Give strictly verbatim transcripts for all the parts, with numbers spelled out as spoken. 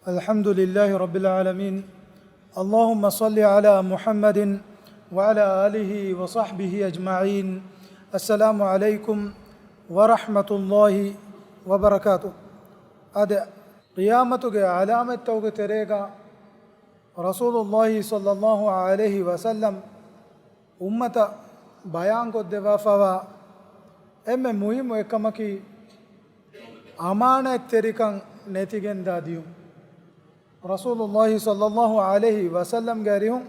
الحمد لله رب العالمين. اللهم صل على محمد وعلى آله وصحبه أجمعين. السلام عليكم ورحمة الله وبركاته. އަދި ޤިޔާމަތުގެ ޢަލާމަތްތަކުގެ ތެރޭގަ ރަސޫލުﷲ ޞައްލަﷲ ޢަލައިހި ވަސައްލަމް އުއްމަތަށް ބަޔާންކޮށްދެއްވާފައިވާ އެންމެ މުހިއްމު އެއްކަމަކީ، އަމާނާތްތެރިކަން ނެތިގެންދާ ދިޔުން. ރަސޫލުﷲ ޞައްލަﷲ ޢަލައިހި ވަސައްލަމްގެ އަރިހުން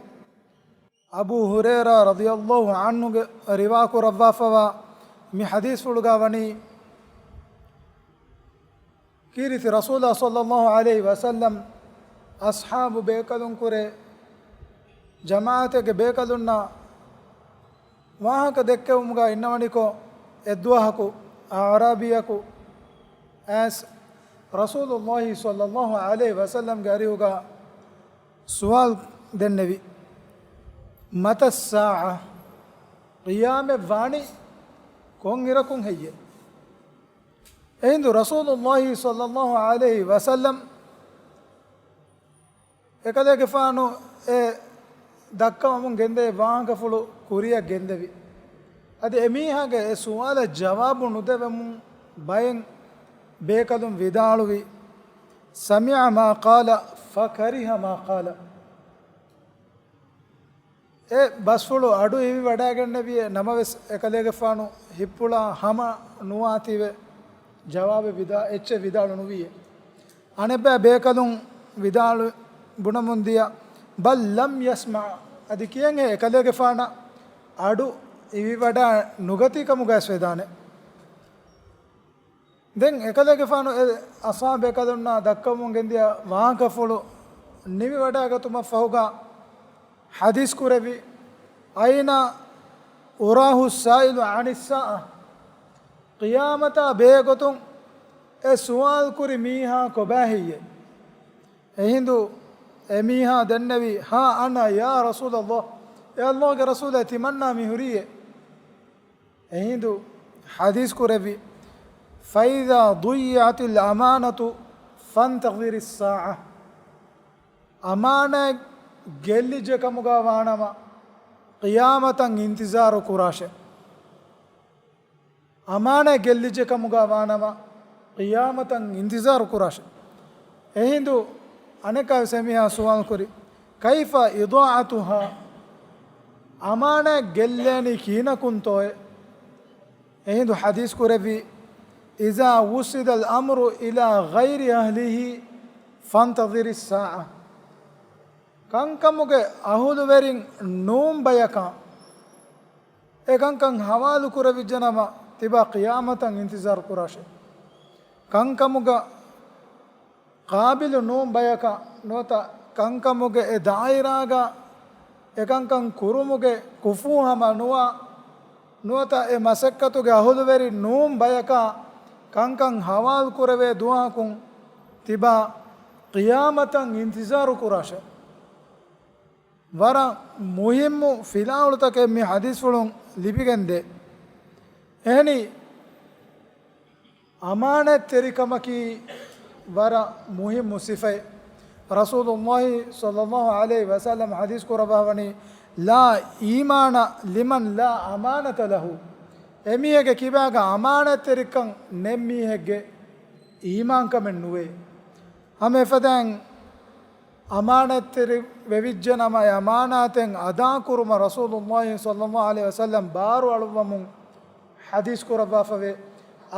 އަބޫ ހުރައިރާ ރަޟިޔަﷲ ޢަންހުގެ ރިވާކުރައްވާފައިވާ މި ޙަދީޘްފުޅުގަ ވަނީ، ކީރިތި ރަސޫލާ ޞައްލަﷲ ޢަލައިހި ވަސައްލަމް އަޞްޙާބު ބޭކަލުންކުރެ، ޖަމާޢަތެއްގެ ބޭކަލުންނާ ވާހަކަ ދެއްކެވުމުގަ އިންނަވަނިކޮށް، އެއްދުވަހަކު އަޢުރާބީއަކު އައިސް ރަސޫލުﷲ ޞައްލަﷲ ޢަލައިހި ވަސައްލަމްގެ އަރިހުގަ ސުވާލު ދެންނެވި، "متى الساعة؟" ޤިޔާމަތް ވާނީ ކޮންއިރަކުން ހެއްޔޭ؟ އެހިނދު ރަސޫލުﷲ ޞައްލަﷲ ޢަލައިހި ވަސައްލަމް އެކަލޭގެފާނު އެ ދައްކަވަމުން ގެންދެވި ވާހަކަފުޅު ކުރިއަށް ގެންދެވި. އަދި އެމީހާގެ އެ ސުވާލަށް ޖަވާބު ނުދެވެމުން ބައެއް ބޭކަލުން ވިދާޅުވި، "سمع ما قال فكره ما قال." އެ ބަސްފުޅު އަޑު އިވިވަޑައިގެންނެވިއޭ، ނަމަވެސް އެކަލޭގެފާނު ހިތްޕުޅާ ހަމަ ނުވާތީވެ ޖަވާބެއް ވިދާ-، އެއްޗެއް ވިދާޅު ނުވިއޭ. އަނެއްބައި ބޭކަލުން ވިދާޅު ބުނަމުން ދިޔަ، "بل لم يسمع." އަދި ކިޔަންހޭ އެކަލޭގެފާނަށް އަޑު އިވިވަޑައި ނުގަތީ ކަމުގައިސް ވެދާނެ. ދެން އެކަލޭގެފާނު އެ އަޞްޙާބު ބޭކަލުންނާ ދައްކަވަމުން ގެންދިޔަ ވާހަކަފުޅު ނިމިވަޑައިގަތުމަށް ފަހުގަ ޙަދީޘް ކުރެއްވި، "أين أراه السائل عن الساعة؟" ޤިޔާމަތާ ބެހޭގޮތުން އެ ސުވާލު ކުރި މީހާ ކޮބާ ހެއްޔޭ؟ އެހިނދު އެމީހާ ދެންނެވި، "ها أنا يا رسول الله." އޭ ﷲ ގެ ރަސޫލާ، ތިމަންނާ މި ހުރީއޭ. އެހިނދު ޙަދީޘް ކުރެއްވި، "فإذا ضيعت الأمانة فانتظر الساعة." އަމާނާތް ގެއްލިއްޖެ ކަމުގަ ވާނަމަ، ޤިޔާމަތަށް އިންތިޒާރު ކުރާށޭ. އަމާނާތް ގެއްލިއްޖެ ކަމުގަ ވާނަމަ، ޤިޔާމަތަށް އިންތިޒާރު ކުރާށޭ. އެހިނދު އަނެއްކާވެސް އެމީހާ ސުވާލު ކުރި، "كيف إضاعتها؟" އަމާނާތް ގެއްލޭނީ ކިހިނަކުންތޯއޭ؟ އެހިނދު ޙަދީޘް ކުރެއްވި، "إذا وسد الأمر إلى غير أهله فانتظر الساعة." ކަންކަމުގެ އަހުލުވެރިން ނޫން ބަޔަކާ އެ ކަންކަން ހަވާލު ކުރެވިއްޖެނަމަ، ތިބާ ޤިޔާމަތަށް އިންތިޒާރު ކުރާށޭ. ކަންކަމުގަ ޤާބިލު ނޫން ބަޔަކަށް ނުވަތަ ކަންކަމުގެ އެ ދާއިރާގަ އެކަންކަން ކުރުމުގެ ކުފޫ ހަމަ ނުވާ، ނުވަތަ އެ މަސައްކަތުގެ އަހުލުވެރި ނޫން ބަޔަކަށް ކަންކަން ހަވާލު ކުރެވޭ ދުވަހަކުން ތިބާ ޤިޔާމަތަށް އިންތިޒާރު ކުރާށޭ. ވަރަށް މުހިއްމު ފިލާވަޅުތަކެއް މި ޙަދީޘްފުޅުން ލިބިގެންދޭ. އެހެނީ، އަމާނާތްތެރިކަމަކީ ވަރަށް މުހިއްމު ސިފައެއް. ރަސޫލުﷲ ޞައްލަﷲ ޢަލައިހި ވަސައްލަމް ޙަދީޘް ކުރައްވާފަވަނީ، "لا إيمان لمن لا أمانة له." އެމީހެއްގެ ކިބާގަ އަމާނާތްތެރިކަން ނެތް މީހެއްގެ އީމާންކަމެއް ނުވޭ. ހަމަ އެފަދައިން އަމާނާތްތެރި ވެވިއްޖެނަމަ، އެ އަމާނާތެއް އަދާކުރުމަށް ރަސޫލުﷲ ޞައްލަﷲ ޢަލައިހި ވަސައްލަމް ބާރު އަޅުއްވަމުން ޙަދީޘް ކުރައްވާފަވޭ،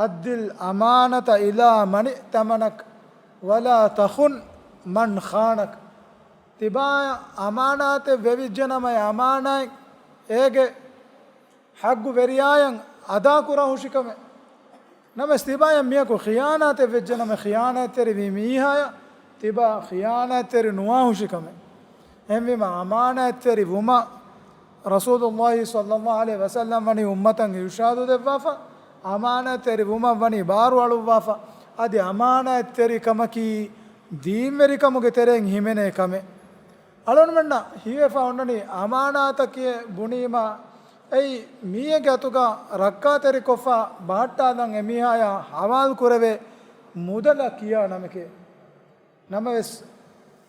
"أد الأمانة إلى من ائتمنك ولا تخن من خانك." ތިބާއަށް އަމާނާތެއް ވެވިއްޖެނަމަ، އެ އަމާނާތް އޭގެ ޙައްޤުވެރިޔާއަށް އަދާކުރާ ހުށިކަމެއް. ނަމަވެސް ތިބާއަށް މިޔަކު ޚިޔާނާތެއް ވެއްޖެނަމަ، ޚިޔާނާތްތެރިވި މީހާއަށް ތިބާ ޚިޔާނާތްތެރި ނުވާ ހުށިކަމެއް. އެހެންވީމަ، އަމާނާތްތެރި ވުމަށް ރަސޫލުﷲ ޞައްލަﷲ ޢަލައިހި ވަސައްލަމް ވަނީ އުއްމަތަށް އިރުޝާދު ދެއްވާފަ، އަމާނާތްތެރި ވުމަށް ވަނީ ބާރު އަޅުއްވާފަ. އަދި އަމާނާތްތެރިކަމަކީ ދީންވެރިކަމުގެ ތެރެއިން ހިމެނޭ ކަމެއް. އަޅުގަނޑުމެންނަށް ހީވެފަ އޮންނަނީ އަމާނާތަކީ ބުނީމަ، އެއީ މީހެއްގެ އަތުގަ ރައްކާތެރިކޮށްފަ ބަހައްޓާލަން އެމީހާޔާ ހަވާލު ކުރެވޭ މުދަލަށް ކިޔާ ނަމެކޭ. ނަމަވެސް،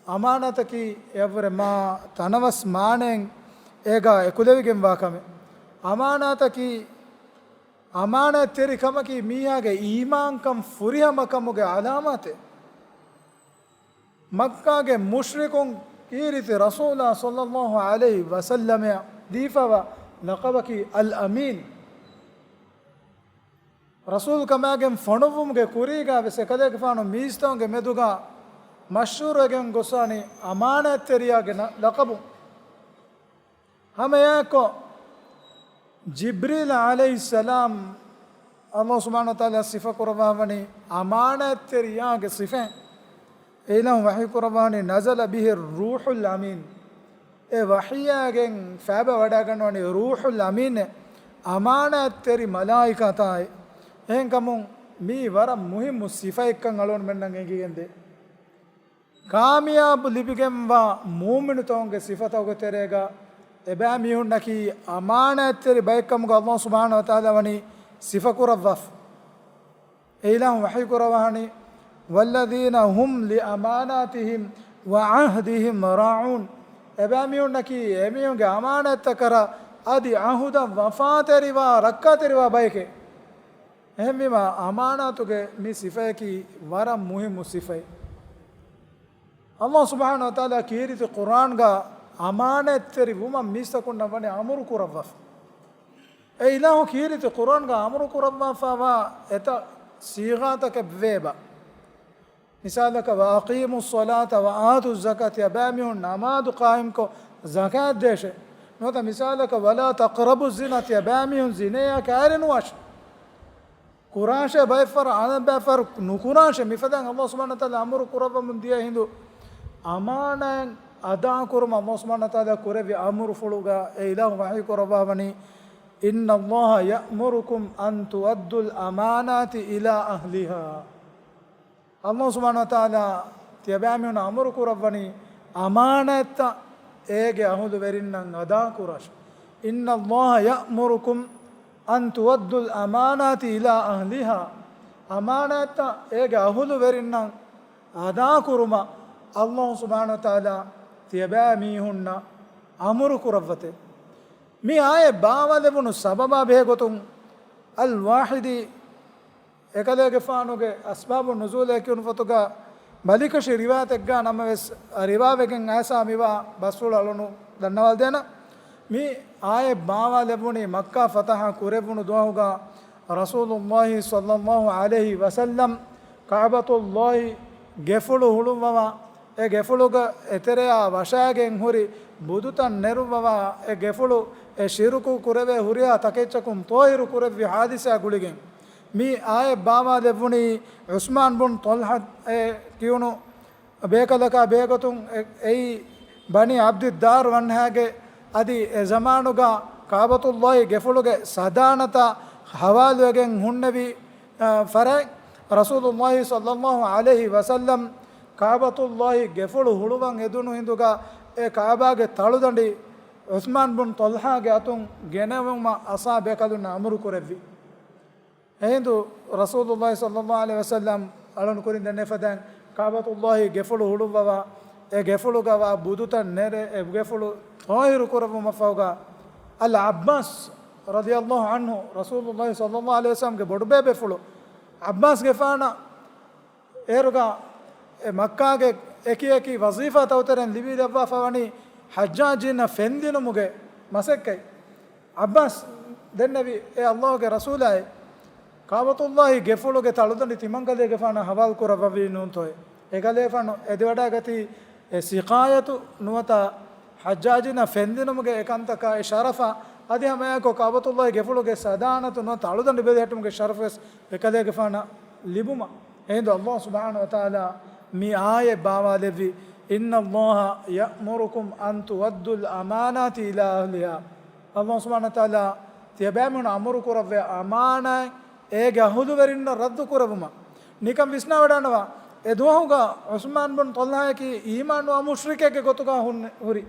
އަމާނާތަކީ އެއަށްވުރެ މާ ތަނަވަސް މާނައެއް އޭގާ އެކުލެވިގެންވާ ކަމެއް. އަމާނާތަކީ އަމާނާތްތެރިކަމަކީ މީހާގެ އީމާންކަން ފުރިހަމަކަމުގެ އަލާމާތެއް. މައްކާގެ މުޝްރިކުން ކީރިތި ރަސޫލާ ޞައްލައްލާހު ޢަލައިހި ވަސައްލަމައަށް ދީފަވާ ލަޤަބަކީ އަލް އަމީން. ރަސޫލުކަމާގެން ފޮނުއްވުމުގެ ކުރީގާ ވެސް އެކަލޭގެފާނު މީސްތަކުންގެ މެދުގާ މަޝްހޫރުވެގެން ގޮސްވާނީ އަމާނާތްތެރިޔާގެ ނަ-، ލަޤަބުން. ހަމައެއާއެއްކޮށް، ޖިބްރީލް ޢަލައިހިއްސަލާމް ﷲ ސުބްޙާނަހޫ ވަތަޢާލާ ސިފަކުރައްވާވަނީ އަމާނާތްތެރިޔާގެ ސިފައިން. އެ އިލާހު ވަޙީކުރައްވާނީ، "نزل به الروح الأمين." އެ ވަޙީއާގެން ފައިބަ ވަޑައިގަންނަވަނީ ރޫޙުލް އަމީނެއް، އަމާނާތްތެރި މަލާއިކަތާއި. އެހެންކަމުން މީ ވަރަށް މުހިއްމު ސިފައެއްކަން އަޅުގަނޑުމެންނަށް އެނގިގެންދޭ. ކާމިޔާބު ލިބިގެންވާ މޫމިނުތަކުންގެ ސިފަތަކުގެ ތެރޭގަ އެބައިމީހުންނަކީ އަމާނާތްތެރި ބައެއްކަމުގަ ﷲ ސުބްޙާނަހޫ ވަތަޢާލާ ވަނީ ސިފަކުރައްވާފަ. އެ އިލާހު ވަޙީކުރައްވާނީ، "والذين هم لأماناتهم وعهدهم راعون." އެބައިމީހުންނަކީ އެމީހުންގެ އަމާނާތްތަކަށް އަދި ޢަހުދަށް ވަފާތެރިވާ، ރައްކާތެރިވާ ބައެކޭ. އެހެންވީމާ، އަމާނާތުގެ މި ސިފަޔަކީ ވަރަށް މުހިއްމު ސިފައެއް. ﷲ ސުބްޙާނަހޫ ވަތަޢާލާ ކީރިތި ޤުރްއާންގަ އަމާނާތްތެރި ވުމަށް މީސްތަކުންނަށް ވަނީ އަމުރު ކުރައްވާފަ. އެ އިލާހު ކީރިތި ޤުރްއާންގަ އަމުރު ކުރައްވާފަވާ އެތައް ޞީޣާތަކެއް ވޭބަ. މިސާލަކަށް، "وأقيموا الصلاة وآتوا الزكاة" ތިޔަބައިމީހުން ނަމާދު ޤާއިމްކޮށް ޒަކާތް ދޭށޭ. ނުވަތަ މިސާލަކަށް، "ولا تقربوا الزنا" ތިޔަބައިމީހުން ޒިނޭއާ ކައިރިނުވާށޭ. ކުރާށޭ ބައެއްފަހަރު، އަނެއްބައިފަހަރު ނުކުރާށޭ. މިފަދައިން ﷲ ސުބްޙާނަހޫ ވަތަޢާލާ އަމުރު ކުރައްވަމުން ދިޔަ ހިނދު، އަމާނާތް އަދާކުރުމަށް ﷲ ސުބްޙާނަހޫ ވަތަޢާލާ ކުރެއްވި އަމުރުފުޅުގަ އެ އިލާހު ވަޙީ ކުރައްވާވަނީ، "إن الله يأمركم أن تؤدوا الأمانات إلى أهلها." ﷲ ސުބްޙާނަހޫ ވަތަޢާލާ ތިޔަބައިމީހުން އަމުރު ކުރައްވަނީ އަމާނާތްތައް އޭގެ އަހުލުވެރިންނަށް އަދާކުރާށޭ. "إن الله يأمركم أن تؤدوا الأمانات إلى أهلها." އަމާނާތްތައް އޭގެ އަހުލުވެރިންނަށް އަދާކުރުމަށް ﷲ ސުބްޙާނަހޫ ވަތަޢާލާ ތިޔަބައިމީހުންނަށް އަމުރު ކުރައްވަތޭ. މި އާޔަތް ބާވާލެވުނު ސަބަބާ ބެހޭގޮތުން، އަލް ވާޙިދީ އެކަލޭގެފާނުގެ އަސްބާބު ނުޒޫލޭ ކިޔުނު ފޮތުގަ ބަލިކަށި ރިވާޔަތެއްގަ ނަމަވެސް، ރިވާވެގެން އައިސާ މިވާ ބަސްފުޅު އަޅުނު ދަންނަވާލަދޭނަ. މި އާޔަތް ބާވާލެވުނީ މައްކާ ފަތަޙަ ކުރެވުނު ދުވަހުގަ ރަސޫލުﷲ ޞައްލަﷲ ޢަލައިހި ވަސައްލަމް ކަޢުބަތުﷲ ގެފުޅު ހުޅުއްވަވާ، އެ ގެފުޅުގެ އެތެރެއާ ވަށާގެން ހުރި ބުދުތައް ނެރުއްވަވާ، އެ ގެފުޅު އެ ޝިރުކު ކުރެވޭ ހުރިހާ ތަކެއްޗަކުން ޠާހިރު ކުރެއްވި ޙާދިސާ ގުޅިގެން. މި އާޔަތް ބާވާލެއްވުނީ ޢުސްމާން ބުން ޠަލްޙަ އޭ ކިޔުނު ބޭކަލަކާ ބެހޭގޮތުން އެ-، އެއީ ބަނީ ޢަބްދިއްދާރު ވަންހާގެ އަދި އެ ޒަމާނުގަ ކަޢުބަތުﷲ ގެފުޅުގެ ސަދާނަތަށް ޙަވާލުވެގެން ހުންނެވި، އަ، ފަރާތް. ރަސޫލުﷲ ޞައްލަﷲ ޢަލައިހި ވަސައްލަމް ކަޢުބަތުﷲ ގެފުޅު ހުޅުވަން އެދުނު ހިނދުގަ އެ ކަޢުބާގެ ތަޅުދަނޑި ޢުސްމާން ބުން ޠަލްޙާގެ އަތުން ގެނެވުމަށް އަސްޙާބު ބޭކަލުންނަށް އަމުރު ކުރެއްވި. އެހިނދު ރަސޫލުﷲ ޞައްލަﷲ ޢަލައިހި ވަސައްލަމް އަޅުން ކުރިން ދެންނެވި ފަދައިން ކަޢުބަތުﷲ ގެފުޅު ހުޅުއްވަވާ، އެ ގެފުޅުގަވާ ބުދުތައް ނެރެ، އެ ގެފުޅު ޠާހިރު ކުރެއްވުމަށްފަހުގަ، އަލް ޢައްބާސް ރަޟިޔަﷲ ޢަންހު، ރަސޫލުﷲ ޞައްލަﷲ ޢަލައިހި ވަސައްލަމްގެ ބޮޑުބޭބޭފުޅު ޢައްބާސްގެފާނަށް އޭރުގަ އެ މައްކާގެ އެކި އެކި ވަޒީފާތައް ތެރެއިން ލިބިލައްވާފަ ވަނީ ޙައްޖާޖީންނަށް ފެންދިނުމުގެ މަސައްކަތް. ޢައްބާސް ދެންނެވި، އޭ ﷲގެ ރަސޫލާއޭ، ކަޢުބަތުﷲ ގެފުޅުގެ ތަޅުދަނޑި ތިމަންކަލޭގެފާނަށް ޙަވާލު ކުރައްވަވީ ނޫންތޯއޭ؟ އެކަލޭފާނު އެދިވަޑައިގަތީ އެ ސިޤާޔަތު ނުވަތަ ޙައްޖާޖީންނަށް ފެންދިނުމުގެ އެކަންތަކާ އެ ޝަރަފާ އަދި ހަމައެއާއެކު ކަޢުބަތުﷲ ގެފުޅުގެ ސަދާނަތު ނުވަތަ ތަޅުދަނޑި ބެލެހެއްޓުމުގެ ޝަރަފުވެސް އެކަލޭގެފާނަށް ލިބުމަށް. އެހިނދު ﷲ ސުބްޙާނަހޫ ވަތަޢާލާ މި އާޔަތް ބާވާލެއްވި، "إن الله يأمركم أن تؤدوا الأمانات إلى أهلها." ﷲ ސުބްޙާނަހޫ ވަތަޢާލާ ތިޔަބައިމީހުން އަމުރު ކުރައްވޭ އަމާނާތް އޭގެ އަހުލުވެރިންނަށް ރައްދު ކުރެއްވުމަށް. ނިކަން ވިސްނާވަޑައިގަންނަވާ، އެ ދުވަހުގަ ޢުސްމާން ބުން ޠަލްޙާއަކީ އީމާންނުވާ މުޝްރިކެއްގެ ގޮތުގަ ހުން-، ހުރި.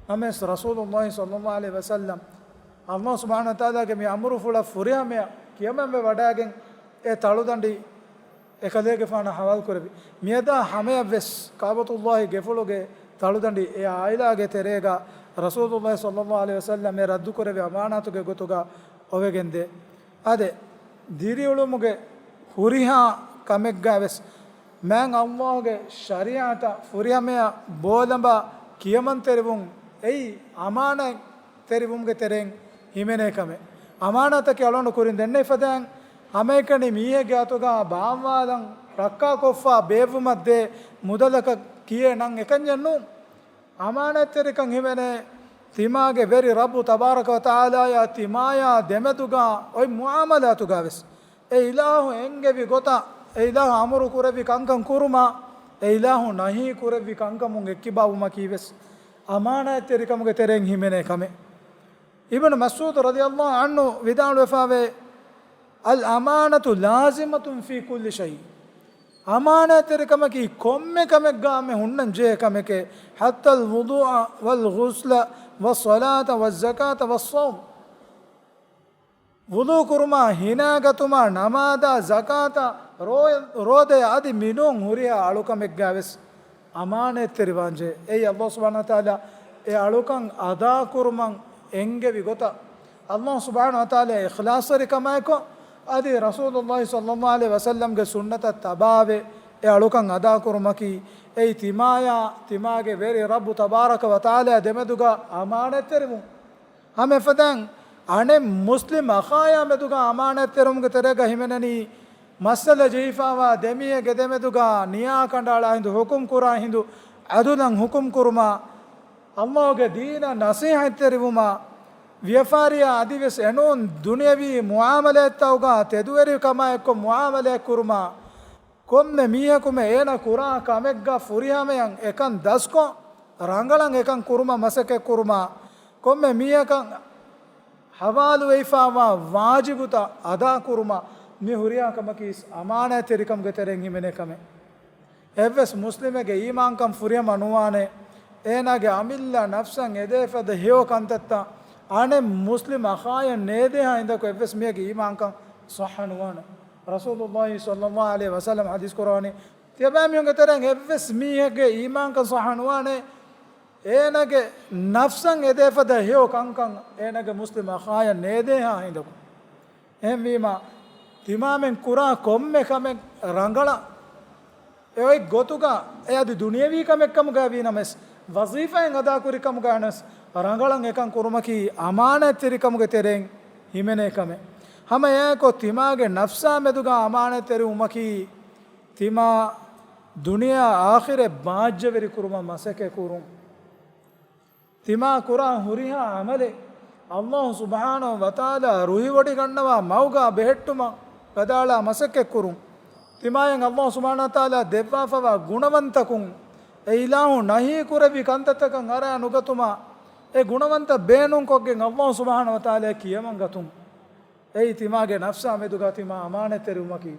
ނަމަވެސް ރަސޫލުﷲ ޞައްލަﷲ ޢަލައިހި ވަސައްލަމް ﷲ ސުބްޙާނަހޫ ވަތަޢާލާގެ މި އަމުރުފުޅަށް ފުރިހަމަޔަށް ކިޔަމަންވެވަޑައިގެން އެ ތަޅުދަނޑި އެކަލޭގެފާނަށް ހަވާލުކުރެއްވި. މިއަދާ ހަމަޔަށްވެސް ކައުބަތުﷲ ގެފުޅުގެ ތަޅުދަނޑި އެ އާއިލާގެ ތެރޭގަ ރަސޫލުﷲ ޞައްލަﷲ ޢަލައިހި ވަސައްލަމް އެ ރައްދުކުރެއްވި އަމާނާތުގެ ގޮތުގަ އޮވެގެންދޭ. އާދެ، ދިރިއުޅުމުގެ ހުރިހާ ކަމެއްގަވެސް މާތް ﷲ ގެ ޝަރީޢަތަށް ފުރިހަމަޔަށް ބޯލަނބާ ކިޔަމަންތެރިވުން އެއީ އަމާނާތް ތެރިވުމުގެ ތެރެއިން ހިމެނޭ ކަމެއް. އަމާނާތަކީ އަޅުގަނޑު ކުރިން ދެންނެވި ފަދައިން، ހަމައެކަނި މީހެއްގެ އަތުގަ ބާއްވާލަން ރައްކާކޮށްފަ ބޭއްވުމަށް ދޭ މުދަލަކަށް ކިޔޭ ނަން އެކަންޏެއް ނޫން. އަމާނާތްތެރިކަން ހިމެނޭ ތިމާގެ ވެރި ރައްބު ތަބާރަކަ ވަތަޢާލާޔާ ތިމާޔާ ދެމެދުގަ އޮތް މުޢާމަލާތުގަވެސް. އެ އިލާހު އެންގެވި ގޮތަށް، އެ އިލާހު އަމުރު ކުރެއްވި ކަންކަން ކުރުމާ، އެ އިލާހު ނަހީ ކުރެއްވި ކަންކަމުން އެއްކިބާވުމަކީ ވެސް އަމާނާތްތެރިކަމުގެ ތެރެއިން ހިމެނޭ ކަމެއް. އިބްނު މަސްޢޫދު ރަޟިޔަﷲ ޢަންހު ވިދާޅުވެފަވޭ، "الأمانة لازمة في كل شيء." އަމާނާތްތެރިކަމަކީ ކޮންމެ ކަމެއްގަ މެ ހުންނަން ޖެހޭ ކަމެކޭ. "حتى الوضوء والغسل والصلاة والزكاة والصوم." ވުޟޫ ކުރުމާ، ހިނާގަތުމާ، ނަމާދާ، ޒަކާތާ، ރޯ-، ރޯދަޔާ އަދި މިނޫން ހުރިހާ އަޅުކަމެއްގަވެސް އަމާނާތްތެރިވާންޖެހޭ. އެއީ ﷲ ސުބްޙާނަހޫ ވަތަޢާލާ އެ އަޅުކަން އަދާކުރުމަށް އެންގެވި ގޮތަށް، ﷲ ސުބްޙާނަހޫ ވަތަޢާލާ އިޚްލާޞްތެރިކަމާއެކު، އަދި ރަސޫލުﷲ ޞައްލަﷲ ޢަލައިހި ވަސައްލަމްގެ ސުންނަތަށް ތަބާވެ އެ އަޅުކަން އަދާކުރުމަކީ، އެއީ ތިމާޔާ، ތިމާގެ ވެރި ރައްބު ތަބާރަކަ ވަތަޢާލާ ދެމެދުގަ އަމާނާތްތެރިވުން. ހަމައެފަދައިން އަނެއް މުސްލިމް އަޚާޔާ މެދުގަ އަމާނާތްތެރިވުމުގެ ތެރޭގަ ހިމެނެނީ، މައްސަލަ ޖެހިފައިވާ ދެމީހެއްގެ ދެމެދުގަ ނިޔާ ކަނޑައަޅާ ހިނދު، ޙުކުމް ކުރާ ހިނދު، ޢަދުލަށް ޙުކުމް ކުރުމާ، ﷲ ގެ ދީނަށް ނަޞޭޙަތްތެރިވުމާ، ވިޔަފާރިއާ އަދިވެސް އެނޫން ދުނިޔަވީ މުޢާމަލާތްތަކުގަ ތެދުވެރިކަމާއެއްކޮށް މުޢާމަލާތް ކުރުމާ، ކޮންމެ މީހަކުމެ އޭނަ ކުރާ ކަމެއްގަ ފުރިހަމަޔަށް އެކަން ދަސްކޮށް، ރަނގަޅަށް އެކަން ކުރުމަށް މަސައްކަތް ކުރުމާ، ކޮންމެ މީހަކަށް ހަވާލުވެފައިވާ ވާޖިބުތައް އަދާކުރުމަށް، މި ހުރިހާ ކަމަކީ އަމާނާތްތެރިކަމުގެ ތެރެއިން ހިމެނޭ ކަމެއް. އެއްވެސް މުސްލިމެއްގެ އީމާންކަން ފުރިހަމަ ނުވާނެ، އޭނާގެ އަމިއްލަ ނަފްސަށް އެދޭފަދަ ހެޔޮ ކަންތައްތައް އަނެއް މުސްލިމް އަޚާޔަށް ނޭދޭހާ ހިނދަކު އެއްވެސް މީހެއްގެ އީމާންކަން ޞައްޙަ ނުވާނެ. ރަސޫލުﷲ ޞައްލަﷲ ޢަލައިހި ވަސައްލަމް ޙަދީޘް ކުރަވަނީ، ތިޔަބައިމީހުންގެ ތެރެއިން އެއްވެސް މީހެއްގެ އީމާންކަން ޞައްޙަ ނުވާނެ، އޭނާގެ ނަފްސަށް އެދޭފަދަ ހެޔޮ ކަންކަން އޭނާގެ މުސްލިމް އަޚާޔަށް ނޭދޭހާ ހިނދަކު. އެހެންވީމާ، ތިމާމެން ކުރާ ކޮންމެ ކަމެއް ރަނގަޅަށް އެ އޮތް ގޮތުގަ، އެ އަދި ދުނިޔަވީ ކަމެއްކަމުގަ ވީނަމަވެސް، ވަޒީފާއެއް އަދާކުރި ކަމުގަ ވެސް ރަނގަޅަށް އެކަން ކުރުމަކީ އަމާނާތްތެރިކަމުގެ ތެރެއިން ހިމެނޭ ކަމެއް. ހަމަ އެއާއެކު ތިމާގެ ނަފްސާ މެދުގަ އަމާނާތްތެރިވުމަކީ، ތިމާ ދުނިޔެއާ އާޚިރަތް ބާއްޖަވެރި ކުރުމަށް މަސައްކަތް ކުރުން. ތިމާ ކުރާ ހުރިހާ ޢަމަލެއް ﷲ ސުބްޙާނަހޫ ވަތަޢާލާ ރުހިވޮޑިގަންނަވާ މަގުގަ ބެހެއްޓުމަށް ވަދާޅާ މަސައްކަތްކުރުން. ތިމާޔަށް ﷲ ސުބްޙާނަހޫ ވަތަޢާލާ ދެއްވާފައިވާ ގުނަވަންތަކުން، އެ އިލާހު ނަހީ ކުރެއްވި ކަންތައްތަކަށް އަރާ ނުގަތުމަށް، އެ ގުނަވަންތައް ބޭނުންކޮށްގެން ﷲ ސުބްޙާނަހޫ ވަތަޢާލާ ކިޔަމަން ގަތުން. އެއީ ތިމާގެ ނަފްސާ މެދުގަ ތިމާ އަމާނާތްތެރިވުމަކީ.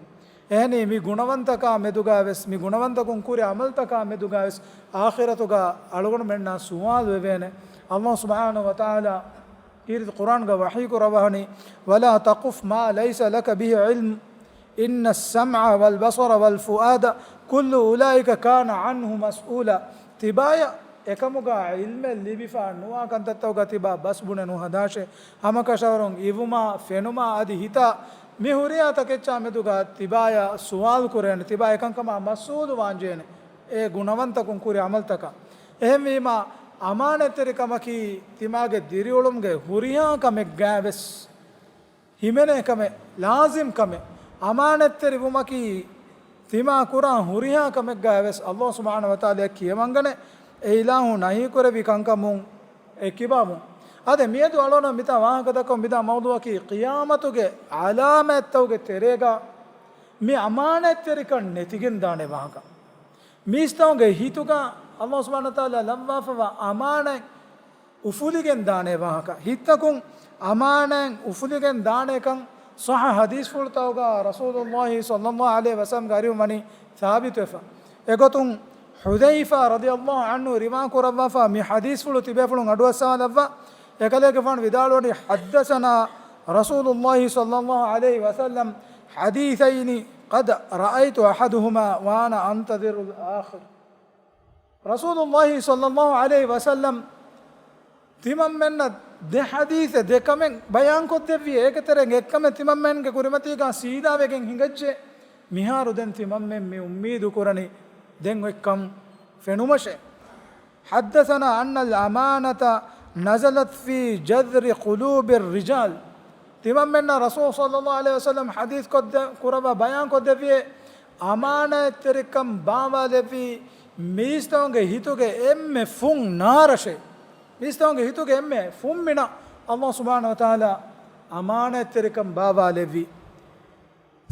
އެހެނީ، މި ގުނަވަންތަކާ މެދުގަ ވެސް، މި ގުނަވަންތަކުން ކުރި ޢަމަލްތަކާ މެދުގަ ވެސް، އާޚިރަތުގަ އަޅުގަނޑުމެންނާ ސުވާލު ވެވޭނެ. ﷲ ސުބްޙާނަހޫ ވަތަޢާލާ ކީރިތި ޤުރްއާންގަ ވަޙީ ކުރައްވަނީ، "ولا تقف ما ليس لك به علم، إن السمع والبصر والفؤاد كل أولئك كان عنه مسؤولا." ތިބާޔަށް އެކަމުގަ ޢިލްމެއް ލިބިފަ ނުވާ ކަންތައްތަކުގަ ތިބާ ބަސްބުނެ ނުހަދާށޭ. ހަމަކަށަވަރުން އިވުމާ، ފެނުމާ އަދި ހިތާ، މި ހުރިހާ ތަކެއްޗާ މެދުގަ ތިބާޔަށް ސުވާލު ކުރޭނެ، ތިބާ އެކަންކަމާ މަސްއޫލު ވާންޖޭނެ، އެ ގުނަވަންތަކުން ކުރި ޢަމަލްތަކަށް. އެހެންވީމާ، އަމާނާތްތެރިކަމަކީ ތިމާގެ ދިރިއުޅުމުގެ ހުރިހާ ކަމެއްގައިވެސް ހިމެނޭ ކަމެއް، ލާޒިމް ކަމެއް. އަމާނާތްތެރިވުމަކީ ތިމާ ކުރާ ހުރިހާ ކަމެއްގައިވެސް ﷲ ސުބްޙާނަހޫ ވަތަޢާލާ ކިޔަމަންގަނެ، އެ އިލާހު ނަހީކުރެއްވި ކަންކަމުން އެއްކިބާވުން. އާދެ، މިއަދު އަޅުގަނޑު މިތާ ވާހަކަ ދައްކަމުން މިދާ މައުޟޫޢަކީ ޤިޔާމަތުގެ ޢަލާމާތްތަކުގެ ތެރޭގަ މި އަމާނާތްތެރިކަން ނެތިގެން ދާނެ ވާހަކަ. މީސްތަކުންގެ ހިތުގަ ﷲ ސުބްޙާނަހޫ ވަތަޢާލާ ލައްވާފައިވާ އަމާނާތް އުފުލިގެން ދާނެ ވާހަކަ. ހިތްތަކުން އަމާނާތް އުފުލިގެން ދާނެކަން ޞައްޙަ ޙަދީޘްފުޅުތަކުގަ ރަސޫލުﷲ ޞައްލަﷲ ޢަލައިހި ވަސައްލަމްގެ އަރިހުން ވަނީ ސާބިތުވެފަ. އެގޮތުން ޙުޛައިފާ ރަޟިޔަﷲ ޢަންހު ރިވާ ކުރައްވާފަ މި ޙަދީޘްފުޅު ތިބޭފުޅުން އަޑުއައްސަވާލައްވާ، އެކަލޭގެފާނު ވިދާޅުވަނީ، حدثنا رسول الله صلى الله عليه وسلم حديثين قد رأيت أحدهما وأنا أنتظر الآخر. ރަސޫލުﷲ ޞައްލަﷲ ޢަލައިހި ވަސައްލަމް ތިމަންމެންނަށް ދެ ޙަދީޘެއް، ދެ ކަމެއް ބަޔާންކޮށްދެއްވި. އޭގެ ތެރެއިން އެއްކަމެއް ތިމަންމެންގެ ކުރިމަތީގާ ސީދާވެގެން ހިނގައްޖެ. މިހާރު ދެން ތިމަންމެން މި އުއްމީދު ކުރަނީ ދެން އޮތްކަން ފެނުމަށެ. حدثنا أن الأمانة نزلت في جذر قلوب الرجال. ތިމަންމެންނަށް ރަސޫލު ޞައްލަﷲ ޢަލައިހި ވަސައްލަމް ޙަދީޘް ކޮށްދެ، ކުރައްވާ ބަޔާންކޮށްދެއްވިއޭ، އަމާނާތްތެރިކަން ބާވާލެއްވީ މީސްތަކުންގެ ހިތުގެ އެންމެ ފުން ނާރަށޭ. މީސްތަކުންގެ ހިތުގެ އެންމެ ފުންމިނަށް ﷲ ސުބްޙާނަހޫ ވަތަޢާލާ އަމާނާތްތެރިކަން ބާވާލެއްވީ.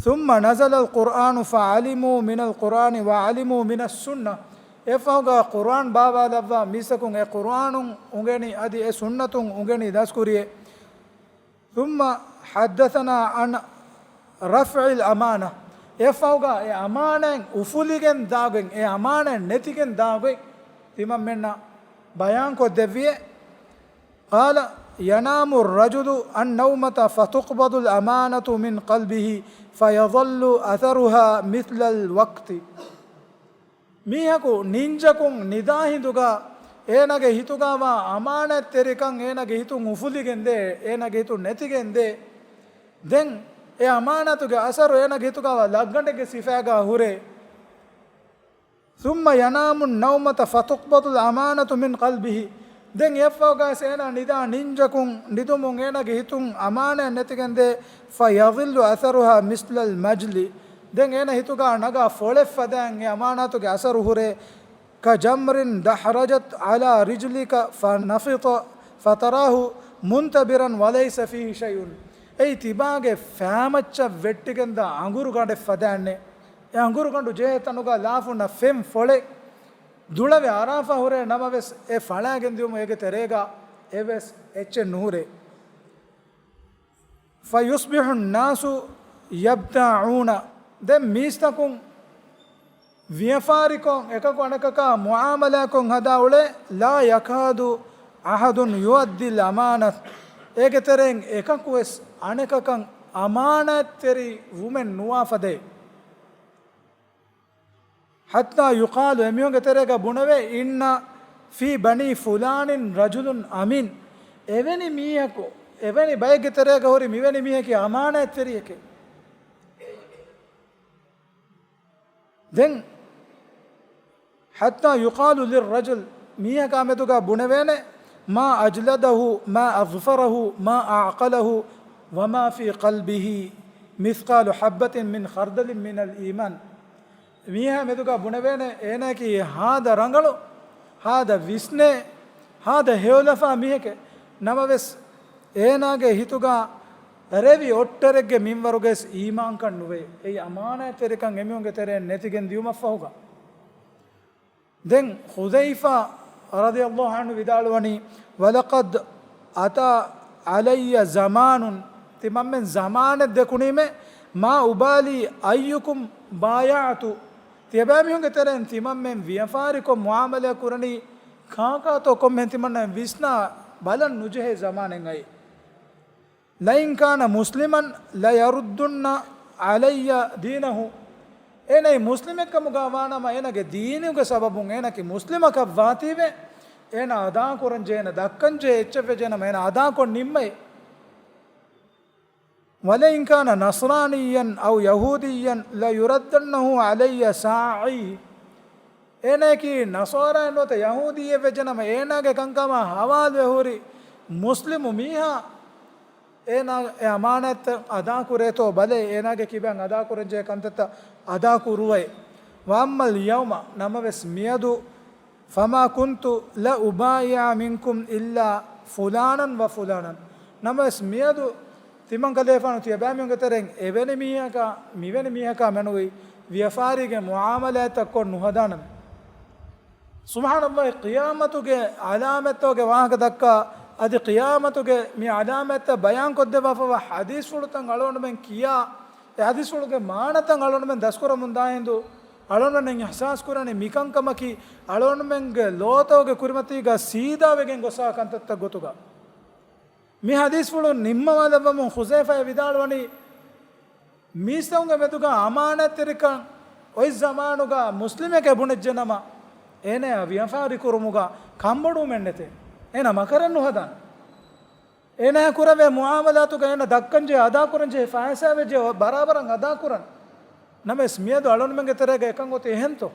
ثم نزل القرآن فعلموا من القرآن وعلموا من السنة. އެފަހުގަ ޤުރުއާން ބާވާލައްވާ މީސްތަކުން އެ ޤުރުއާނުން އުނގެނި، އަދި އެ ސުންނަތުން އުނގެނި ދަސްކުރިއޭ. ثم حدثنا عن رفع الأمانة. އެފަހުގަ އެ އަމާނާތް އުފުލިގެން ދާގޮތް، އެ އަމާނާތް ނެތިގެން ދާގޮތް ތިމަންމެންނަށް ބަޔާންކޮށްދެއްވިއޭ. قال ينام الرجل النومة فتقبض الأمانة من قلبه فيظل أثرها مثل الوقت. މީހަކު ނިންޖަކުން ނިދާ ހިނދުގަ އޭނާގެ ހިތުގަވާ އަމާނާތްތެރިކަން އޭނާގެ ހިތުން އުފުލިގެންދޭ، އޭނާގެ ހިތުން ނެތިގެންދޭ. ދެން އެ އަމާނާތުގެ އަސަރު އޭނާގެ ހިތުގަވާ ލައްގަނޑެއްގެ ސިފައިގަ ހުރޭ. ثم ينام النومة فتقبض الأمانة من قلبه. ދެން އެއަށްފަހުގަވެސް އޭނާ ނިދާ ނިންޖަކުން ނިދުމުން އޭނާގެ ހިތުން އަމާނާތް ނެތިގެންދޭ. فيظل أثرها مثل المجل. ދެން އޭނާ ހިތުގަ ނަގާ ފޮޅެއް ފަދައިން އެ އަމާނާތުގެ އަސަރު ހުރޭ. كجمر دحرجت على رجلك فنفط فتراه منتبرا وليس فيه شيء. އެއީ ތިބާގެ ފައިމައްޗަށް ވެއްޓިގެންދާ އަނގުރު ގަނޑެއް ފަދައިންނޭ. އެ އަނގުރުގަނޑު ޖެހޭ ތަނުގަ ލާފުންނަށް ފެން ފޮޅެއް ދުޅަވެ އަރާފަ ހުރޭ ނަމަވެސް، އެ ފަޅާގެން ދިއުމުން އޭގެ ތެރޭގަ އެއްވެސް އެއްޗެއް ނުހުރޭ. فيصبح الناس يبتاعون. ދެން މީސްތަކުން ވިޔަފާރިކޮށް، އެކަކު އަނެކަކާ މުޢާމަލާކޮށް ހަދާ އުޅޭ. لا يكاد أحد يؤدي الأمانة. އޭގެ ތެރެއިން އެކަކުވެސް އަނެކަކަށް އަމާނާތްތެރި ވުމެއް ނުވާފަދައި. حتى يقال، އެމީހުންގެ ތެރޭގަ ބުނެވޭ، إن في بني فلان رجل أمين. އެވެނި މީހަކު، އެވެނި ބައެއްގެ ތެރޭގަ ހުރި މިވެނި މީހަކީ އަމާނާތްތެރިއެކޭ. ދެން، حتى يقال للرجل، މީހަކާ މެދުގަ ބުނެވޭނެ، ما أجلده، ما أظفره، ما أعقله، وما في قلبه مثقال حبة من خردل من الإيمان. މީހާ މެދުގަ ބުނެވޭނެ، އޭނާއަކީ ހާދަ ރަނގަޅު، ހާދަ ވިސްނޭ، ހާދަ ހެޔޮލަފާ މީހެކޭ. ނަމަވެސް، އޭނާގެ ހިތުގަ ރެވި އޮއްޓަރެއްގެ މިންވަރުގައިސް އީމާންކަން ނުވޭ. އެއީ އަމާނާތްތެރިކަން އެމީހުންގެ ތެރެއިން ނެތިގެން ދިޔުމަށްފަހުގަ. ދެން ޙުޛައިފާ ރަޟިޔަﷲ ޢަންހު ވިދާޅުވަނީ، ولقد أتى علي زمان، ތިމަންމެން ޒަމާނެއް ދެކުނީމޭ، ما أبالي أيكم بايعت، ތިޔަބައިމީހުންގެ ތެރެއިން ތިމަންމެން ވިޔަފާރިކޮށް މުޢާމަލާ ކުރަނީ ކާކާތޯ ކޮންމެހެން ތިމަންނަ ވިސްނާ ބަލަން ނުޖެހޭ ޒަމާނެއް އައީ. لئن كان مسلما ليردن علي دينه. އޭނައީ މުސްލިމެއްކަމުގަ ވާނަމަ، އޭނަގެ ދީނުގެ ސަބަބުން އޭނައަކީ މުސްލިމަކަށް ވާތީވެ، އޭނަ އަދާކުރަންޖެހޭ، އޭނަ ދައްކަންޖެހޭ އެއްޗެއްވެއްޖެނަމަ، އޭނަ އަދާކޮށް ނިންމައި. ولئن كان نصرانيا أو يهوديا ليردنه علي ساعيه. އޭނައަކީ ނަޞާރާއެއް ނުވަތަ ޔަހޫދީއެއް ވެއްޖެނަމަ، އޭނާގެ ކަންކަމާ ހަވާލުވެ ހުރި މުސްލިމު މީހާ އޭނާ އެ އަމާނާތްތައް އަދާކުރޭތޯ ބަލައި، އޭނާގެ ކިބައިން އަދާކުރަންޖެހޭ ކަންތައްތައް އަދާކުރުވައި. وأما اليوم، ނަމަވެސް މިއަދު، فما كنت لأبايع منكم إلا فلانا وفلانا. ނަމަވެސް މިއަދު ތިމަން ކަލޭފާނު ތިޔަބައިމީހުންގެ ތެރެއިން އެވެނި މީހަކާ، މިވެނި މީހަކާ މެނުވީ ވިޔަފާރީގެ މުޢާމަލާތްތައް ކޮށް ނުހަދާނަމޭ. ސުބްޙާނަﷲ، ޤިޔާމަތުގެ ޢަލާމަތްތަކުގެ ވާހަކަ ދައްކާ، އަދި ޤިޔާމަތުގެ މި ޢަލާމަތްތައް ބަޔާންކޮށްދެއްވާފައިވާ ޙަދީޘްފުޅުތައް އަޅުގަނޑުމެން ކިޔާ، އެ ޙަދީޘްފުޅުގެ މާނަތައް އަޅުގަނޑުމެން ދަސްކުރަމުންދާ ހިނދު، އަޅުގަނޑުމެން އިޙްސާސްކުރަނީ މިކަންކަމަކީ އަޅުގަނޑުމެންގެ ލޯތަކުގެ ކުރިމަތީގަ ސީދާވެގެން ގޮސްފައިވާ ކަންތައްތައް ގޮތުގަ. މި ޙަދީޘްފުޅު ނިންމަވާލައްވަމުން ޚުޒައިފާ ވިދާޅުވަނީ، މީސްތަކުންގެ މެދުގަ އަމާނާތްތެރިކަން އޮތް ޒަމާނުގަ މުސްލިމެކޭ ބުނެއްޖެނަމަ، އޭނަޔާ ވިޔަފާރި ކުރުމުގަ ކަންބޮޑުވުމެއް ނެތޭ. އޭނަ މަކަރެއް ނުހަދާނެ. އޭނަޔާ ކުރެވޭ މުއާމަލާތުގަ އޭނަ ދައްކަންޖެހޭ، އަދާކުރަންޖެހޭ ފައިސާ ވެއްޖެ ބަރާބަރަށް އަދާކުރަން. ނަމަވެސް މިއަދު އަޅުންމެންގެ ތެރޭގަ އެކަން އޮތީ އެހެންތޯ؟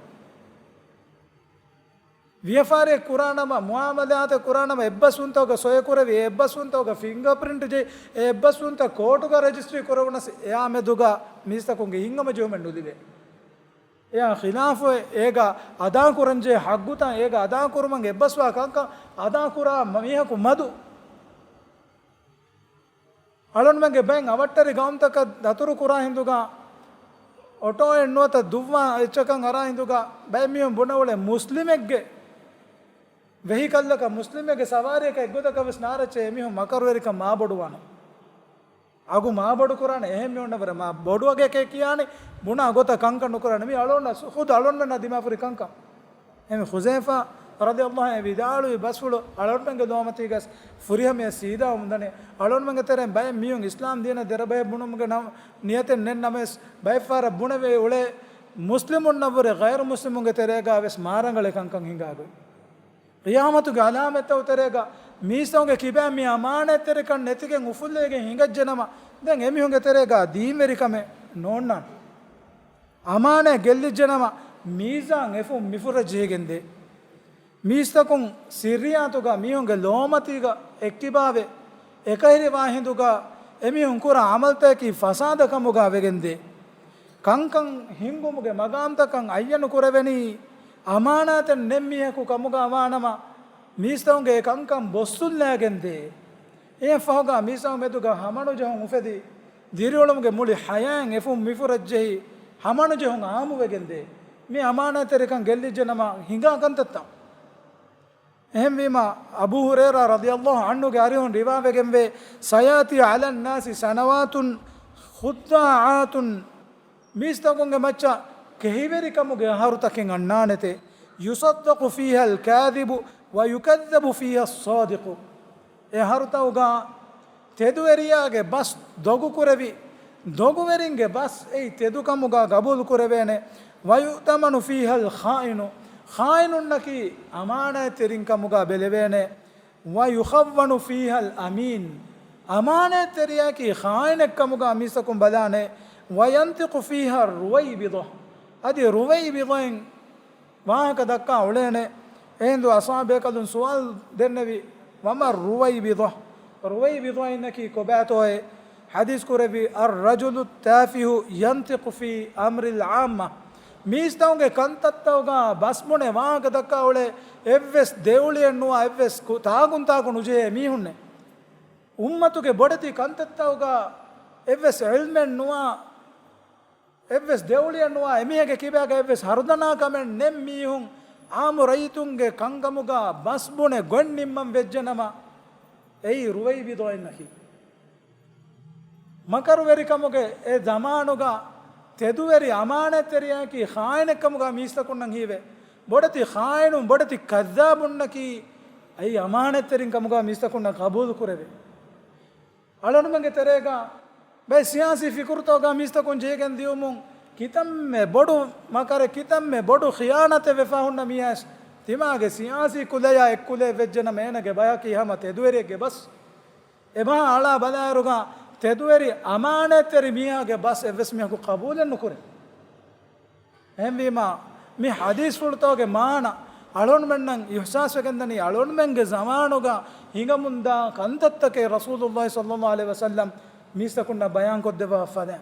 ވިޔަފާރިއެއް ކުރާނަމަ، މުއާމަލާތެއް ކުރާނަމަ، އެއްބަސްވުންތަކުގަ ސޮއެ ކުރެވި، އެއްބަސްވުންތަކުގަ ފިންގަރޕްރިންޓް ޖެހި، އެއްބަސްވުންތައް ކޯޓުގަ ރަޖިސްޓްރީ ކުރެވުނަސް، އެއާ މެދުގަ މީސްތަކުންގެ ހިތްހަމަޖެހުމެއް ނުލިބޭ. އެއާ ޚިލާފުވެ، އޭގަ އަދާކުރަންޖެހޭ ހައްގުތައް، އޭގަ އަދާކުރުމަށް އެއްބަސްވާ ކަންކަން އަދާކުރާ މީހަކު މަދު. އަޅުންމެންގެ ބައެއް އަވަށްޓެރި ގައުމުތަކަށް ދަތުރު ކުރާ ހިނދުގަ، އޮޓޯއެއް ނުވަތަ ދުއްވާ އެއްޗަކަށް އަރާ ހިނދުގަ، ބައެއް މީހުން ބުނެ އުޅޭ މުސްލިމެއްގެ ވެހިކަލްއަކަށް، މުސްލިމެއްގެ ސަވާރިއަކަށް އެއްގޮތަކަށް ވެސް ނާރައްޗޭ އެމީހުން މަކަރުވެރިކަން މާބޮޑުވާނެ. އަގު މާބޮޑު ކުރާނެ، އެހެން މީހުންނަށްވުރެ މާ ބޮޑު އަގެކޭ ކިޔާނީ، ބުނާ ގޮތަށް ކަންކަން ނުކުރާނެ. މީ އަޅުންނަށް ޚުދު އަޅުންމެންނާ ދިމާވެރި ކަންކަން. އެހެން ޚުޒައިފާ ރަޟިޔަﷲ އެ ވިދާޅުވި ބަސްފުޅު އަޅުންމެންގެ ލޯމަތީގަސް ފުރިހަމަޔަށް ސީދާވަމުންދަނީ. އަޅުންމެންގެ ތެރެއިން ބައެއް މީހުން އިސްލާމް ދީނަށް ދެރަބަހެއް ބުނުމުގެ ނަމަ ނިޔަތެއް ނެތް ނަމަވެސް، ބައެއްފަހަރަށް ބުނެވޭ އުޅޭ މުސްލިމުންނަށްވުރެ ޣައިރު މުސްލިމުންގެ ތެރޭގަ ވެސް މާރަނގަޅެއް ކަންކަން ހިނގާގޮތް. ޤިޔާމަތުގެ އަލާމަތްތައް ތެރޭގަ މީސްތަކުންގެ ކިބައިން މި އަމާނާތްތެރިކަން ނެތިގެން އުފުއްލައިގެން ހިނގައްޖެނަމަ، ދެން އެމީހުންގެ ތެރޭގަ ދީންވެރިކަމެއް ނޯންނާނެ. އަމާނާތް ގެއްލިއްޖެނަމަ، މީޒާން އެފުށް މިފުށަށް ޖެހިގެންދޭ. މީސްތަކުން ސިއްރިއްޔާތުގަ މީހުންގެ ލޯމަތީގަ އެއްކިބާވެ، އެކަހެރިވާ ހިނދުގަ އެމީހުން ކުރާ އަމަލުތަކަކީ ފަސާދަކަމުގަ ވެގެންދޭ. ކަންކަން ހިންގުމުގެ މަގާމްތަކަށް އައްޔަނު ކުރެވެނީ، އަމާނާތެއް ނެތް މީހަކު ކަމުގަ ވާނަމަ، މީސްތަކުންގެ އެ ކަންކަން ބޮއްސުންލައިގެންދޭ. އެހެން ފަހުގަ މީސްތަކުން މެދުގަ ހަމަނުޖެހުން އުފެދި، ދިރިއުޅުމުގެ މުޅި ޙަޔާތް އެފުށް މިފުށަށް ޖެހި، ހަމަނުޖެހުން އާއްމުވެގެންދޭ. މި އަމާނާތްތެރިކަން ގެއްލިއްޖެނަމަ ހިނގާ ކަންތައްތައް. އެހެންވީމަ، އަބޫ ހުރައިރާ ރަޟިޔަﷲ ޢަންހުގެ އަރިހުން ރިވާވެގެންވޭ، سيأتي على الناس سنوات خداعات، މީސްތަކުންގެ މައްޗަށް ކެހިވެރިކަމުގެ އަހަރުތަކެއް އަންނާނެތެ، يصدق فيها الكاذب ويكذب فيها الصادق. އެ އަހަރުތަކުގަ ތެދުވެރިޔާގެ ބަސް ދޮގުކުރެވި، ދޮގުވެރިންގެ ބަސް އެއީ ތެދުކަމުގަ ގަބޫލުކުރެވޭނެ. ويؤتمن فيها الخائن، ޚާއިނުންނަކީ އަމާނާތްތެރިން ކަމުގަ ބެލެވޭނެ. ويخون فيها الأمين، އަމާނާތްތެރިޔަކީ ޚާއިނެއް ކަމުގަ މީސްތަކުން ބަލާނެ. وينطق فيها الرويبضة، އަދި ރުވައިބިޟައިން ވާހަކަ ދައްކާ އުޅޭނެ. އެހިނދު އަޞްޙާބު ބޭކަލުން ސުވާލު ދެންނެވި، وما الرويبضة؟ ރުވައިބިޟައިންނަކީ ކޮބާތޯއޭ؟ ޙަދީޘް ކުރެއްވި، الرجل التافه ينطق في أمر العامة. މީސްތަކުންގެ ކަންތައްތަކުގަ ބަސްބުނެ ވާހަކަ ދައްކާ އުޅޭ އެއްވެސް ދެއުޅިއެއް ނުވާ، އެއްވެސް ކު-، ތާގުންތާކު ނުޖެހޭ މީހުންނެއް. އުއްމަތުގެ ބޮޑެތި ކަންތައްތަކުގަ އެއްވެސް ޢިލްމެއް ނުވާ، އެއްވެސް ދެއުޅިއެއް ނުވާ، އެމީހެއްގެ ކިބާގަ އެއްވެސް ހަރުދަނާ ކަމެއް ނެތް މީހުން އާއްމު ރައްޔިތުންގެ ކަންކަމުގަ ބަސްބުނެ ގޮތް ނިންމަން ވެއްޖެނަމަ، އެއީ ރުވައިބިޟައިންނަކީ. މަކަރުވެރިކަމުގެ އެ ޒަމާނުގަ ތެދުވެރި އަމާނާތްތެރިޔަކީ ޚާއިނެއްކަމުގަ މީސްތަކުންނަށް ހީވޭ. ބޮޑެތި ޚާއިނުން، ބޮޑެތި ކައްޛާބުންނަކީ އެއީ އަމާނާތްތެރިން ކަމުގަ މީސްތަކުންނަށް ޤަބޫލު ކުރެވޭ. އަޅުންމެންގެ ތެރޭގަ ބައެއް ސިޔާސީ ފިކުރުތަކުގަ މީސްތަކުން ޖެހިގެން ދިޔުމުން ކިތަންމެ ބޮޑު މަކަރެއް، ކިތަންމެ ބޮޑު ޚިޔާނަތެއް ވެފަ ހުންނަ މީހާސް ތިމާގެ ސިޔާސީ ކުލަޔާ އެއްކުލައެއް ވެއްޖެނަމަ އޭނަގެ ބަޔަކީ ހަމަ ތެދުވެރިއެއްގެ ބަސް. އެބަހާ އަޅާ ބަލާއިރުގަ ތެދުވެރި އަމާނާތްތެރި މީހާގެ ބަސް އެއްވެސް މީހަކު ޤަބޫލެއް ނުކުރޭ. އެހެންވީމާ، މި ޙަދީޘްފުޅުތަކުގެ މާނަ އަޅުންމެންނަށް އިޙްސާސްވެގެންދަނީ، އަޅުންމެންގެ ޒަމާނުގަ ހިނގަމުންދާ ކަންތައްތަކެއް ރަސޫލުﷲ ޞައްލަﷲ ޢަލައިހި ވަސައްލަމް މީސްތަކުންނަށް ބަޔާންކޮށްދެއްވާފަދަ.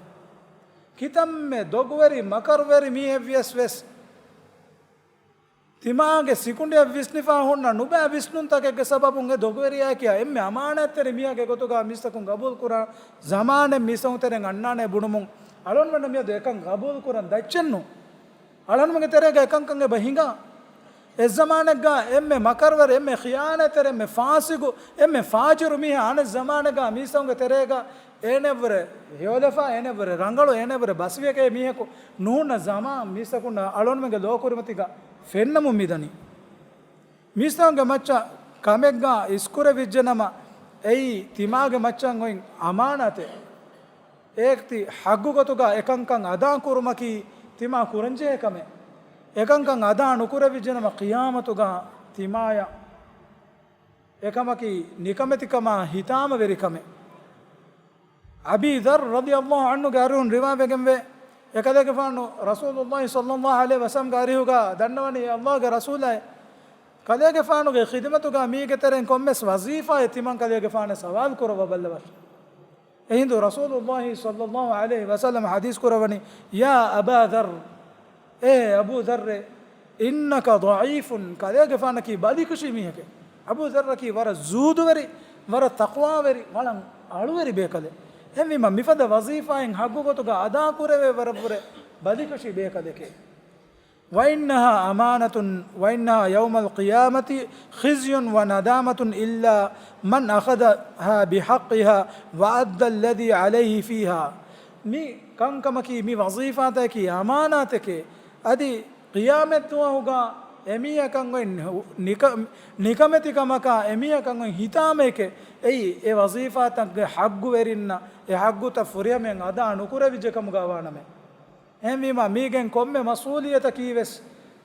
ކިތަންމެ ދޮގުވެރި މަކަރުވެރި މީހެއްވިޔަސް ވެސް، ތިމާގެ ސިކުނޑިއަށް ވިސްނިފާ ހުންނަ ނުބައި ވިސްނުންތަކެއްގެ ސަބަބުން އެ ދޮގުވެރިޔާ ކިޔާ އެންމެ އަމާނާތްތެރި މީހާގެ ގޮތުގަ މީސްތަކުން ގަބޫލުކުރާ ޒަމާނެއް މީސްތަކުން ތެރެއިން އަންނާނެ ބުނުމުން އަޅުންމެންނަށް މިއަދު އެކަން ގަބޫލުކުރަން ދައްޗެއްނު. އަޅުންމެންގެ ތެރޭގަ އެކަންކަން އެބަ ހިނގާ. އެއްޒަމާނެއްގަ އެންމެ މަކަރުވެރި، އެންމެ ޚިޔާނާތްތެރި، އެންމެ ފާސިގު، އެންމެ ފާޖިރު މީހާ އަނެއް ޒަމާނެއްގަ މީސްތަކުންގެ ތެރޭގަ އޭނައަށްވުރެ ހެޔޮލަފާ، އޭނައަށްވުރެ ރަނގަޅު، އޭނައަށްވުރެ ބަސްވިޔަކައި މީހަކު ނުހުންނަ ޒަމާން މީސްތަކުންނަށް އަޅުންމެންގެ ލޯކުރިމަތީގަ ފެންނަމުން މިދަނީ. މީސްތަކުންގެ މައްޗަށް ކަމެއްގަ އިސްކުރެވިއްޖެނަމަ، އެއީ ތިމާގެ މައްޗަށް އޮތް އަމާނާތެއް. އޭތި ޙައްޤު ގޮތުގަ އެކަންކަން އަދާ ކުރުމަކީ ތިމާ ކުރަންޖެހޭ ކަމެއް. އެކަންކަން އަދާ ނުކުރެވިއްޖެނަމަ ޤިޔާމަތުގަ ތިމާޔަށް އެކަމަކީ ނިކަމެތިކަމާ ހިތާމަވެރިކަމެއް. އަބީ ޛައްރު ރަޟިޔަﷲ ޢަންހުގެ އަރިހުން ރިވާވެގެންވޭ، އެކަލޭގެފާނު ރަސޫލުﷲ ޞައްލަﷲ ޢަލައިހި ވަސައްލަމްގެ އަރިހުގަ ދަންނަވަނީ، އެ ﷲގެ ރަސޫލާއޭ، ކަލޭގެފާނުގެ ޚިދުމަތުގަ މީގެ ތެރެއިން ކޮންމެސް ވަޒީފާއެއް ތިމަން ކަލޭގެފާނަށް ސަވާލު ކުރައްވަބައްލަވަށް. އެހިނދު ރަސޫލުﷲ ޞައްލަﷲ ޢަލައިހި ވަސައްލަމް ޙަދީޘް ކުރައްވަނީ، يا أبا ذر، އޭ އަބޫ ޛައްރޭ، إنك ضعيف، ކަލޭގެފާނަކީ ބަލިކަށި މީހެކޭ. އަބޫ ޛައްރަކީ ވަރަށް ޒުހުދުވެރި، ވަރަށް ތަޤްވާވެރި، ވަރަށް އަޅުވެރި ބޭކަލެއް. އެހެންވީމަ މިފަދަ ވަޒީފާއެއް ޙައްޤު ގޮތުގަ އަދާ ކުރެވޭ ވަރަށްވުރެ ބަލިކަށި ބޭކަލެކޭ. وإنها أمانة، وإنها يوم القيامة خزي وندامة إلا من أخذها بحقها وأدى الذي عليه فيها. މި ކަންކަމަކީ، މި ވަޒީފާތަކަކީ އަމާނާތެކޭ. އަދި ޤިޔާމަތްދުވަހުގަ އެމީހަކަށް އޮތް ނިކަ-، ނިކަމެތިކަމަކާ އެމީހަކަށް އޮތް ހިތާމައެކޭ. އެއީ، އެ ވަޒީފާތަކުގެ ޙައްޤުވެރިންނަށް އެ ޙައްޤުތައް ފުރިހަމައިން އަދާ ނުކުރެވިއްޖެ ކަމުގަ ވާނަމޭ. އެހެންވީމަ، މީގެން ކޮންމެ މަސްއޫލިއްޔަތަކީވެސް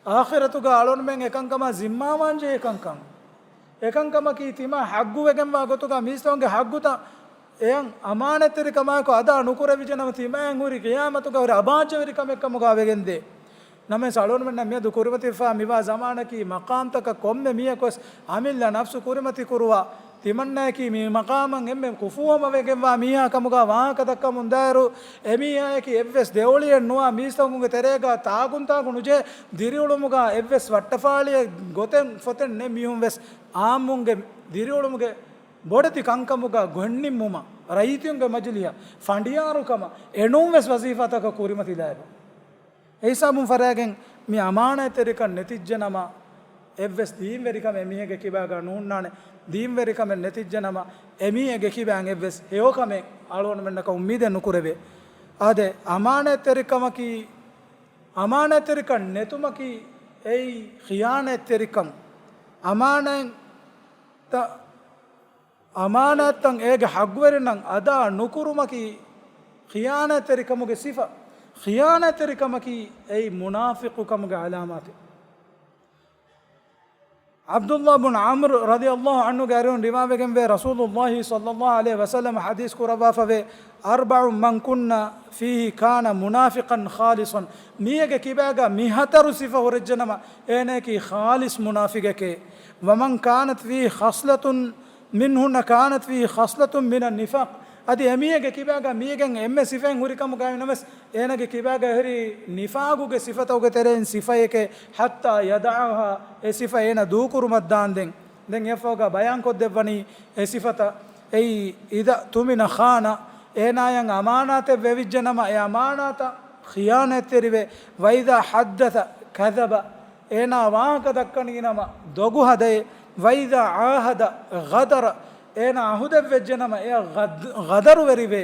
އާޚިރަތުގަ އަޅުގަނޑުމެން އެކަންކަމާ ޒިންމާވާންޖެހޭ ކަންކަން. އެކަންކަމަކީ ތިމާ ޙައްޤުވެގެންވާ ގޮތުގަ މީސްތަކުންގެ ޙައްޤުތައް އެޔަށް އަމާނަތްތެރިކަމާއެކު އަދާ ނުކުރެވިއްޖެނަމަ، ތިމާއަށް ހުރި ޤިޔާމަތުގަ ހުރި އަބާއްޖަވެރި ކަމެއް ކަމުގަ ވެގެންދޭ. ނަމަވެސް އަޅުގަނޑުމެންނަށް މިއަދު ކުރިމަތިވެފަ މިވާ ޒަމާނަކީ މަޤާމްތަކަށް ކޮންމެ މީހަކުވެސް އަމިއްލަ ނަފްސު ކުރިމަތި ކުރުވާ، ތިމަންނައަކީ މި މަޤާމަށް އެންމެ ކުފޫހަމަވެގެންވާ މީހާ ކަމުގަ ވާހަކަ ދައްކަމުންދާއިރު، އެމީހާއަކީ އެއްވެސް ދެއުޅިއެއް ނުވާ މީސްތަކުންގެ ތެރޭގަ ތާގުންތާކު ނުޖެހޭ، ދިރިއުޅުމުގަ އެއްވެސް ވައްޓަފާޅިއެއް ގޮތެއް ފޮތެއް ނެތް މީހުން ވެސް އާއްމުންގެ ދިރިއުޅުމުގެ ބޮޑެތި ކަންކަމުގަ ގޮތްނިންމުމަށް، ރައްޔިތުންގެ މަޖިލީހަށް ފަނޑިޔާރުކަމަށް އެނޫން ވެސް ވަޒީފާތަކަށް ކުރިމަތިލާއިރު. އެހިސާބުން ފަރާގެން މި އަމާނާތްތެރިކަން ނެތިއްޖެނަމަ، އެއްވެސް ދީންވެރިކަމެއް އެމީހެއްގެ ކިބާގަ ނޫންނާނެ. ދީންވެރިކަމެއް ނެތިއްޖެނަމަ، އެމީހެއްގެ ކިބާއިން އެއްވެސް ހެޔޮކަމެއް އަޅުގަނޑުމެންނަކަށް އުއްމީދެއް ނުކުރެވޭ. އާދެ، އަމާނާތްތެރިކަމަކީ، އަމާނާތްތެރިކަން ނެތުމަކީ އެއީ ޚިޔާނާތްތެރިކަން. އަމާނާތްތައް އަމާނާތްތައް އޭގެ ޙައްޤުވެރިންނަށް އަދާ ނުކުރުމަކީ ޚިޔާނާތްތެރިކަމުގެ ސިފަ. ޚިޔާނާތްތެރިކަމަކީ އެއީ މުނާފިޤުކަމުގެ ޢަލާމާތެއް. ޢަބްދުﷲ ބުން ޢަމްރު ރަޟިޔަﷲ ޢަންހުގެ އަރިހުން ރިވާވެގެންވޭ، ރަސޫލުﷲ ޞައްލަﷲ ޢަލައިހި ވަސައްލަމަ ޙަދީޘް ކުރައްވާފަވޭ، أربع من كن فيه كان منافقا خالصا. މީހެއްގެ ކިބާގަ މި ހަތަރު ސިފަ ހުރެއްޖެނަމަ، އޭނައަކީ ޚާލިޞް މުނާފިޤެކޭ. ومن كانت فيه خصلة منهن كانت فيه خصلة من النفاق. އަދި އެމީހެއްގެ ކިބާގަ މީގެން އެންމެ ސިފައެއް ހުރި ކަމުގައި ނަމަވެސް، އޭނަގެ ކިބާގަ ހުރީ ނިފާޤުގެ ސިފަތަކުގެ ތެރެއިން ސިފައެކޭ، حتى يدعها، އެ ސިފަ އޭނަ ދޫކުރުމަށް ދާންދެން. ދެން އެއަށްފަހުގަ ބަޔާންކޮށްދެއްވަނީ އެ ސިފަތައް. އެއީ، إذا اؤتمن خان، އޭނާޔަށް އަމާނާތެއް ވެވިއްޖެނަމަ، އެ އަމާނާތަށް ޚިޔާނާތްތެރިވޭ. وإذا حدث كذب، އޭނާ ވާހަކަ ދައްކަނީނަމަ ދޮގު ހަދައޭ. وإذا عاهد غدر، އޭނާ އަހުދެއްވެއްޖެނަމަ އެއަށް ޣަދް-، ޣަދަރުވެރިވޭ.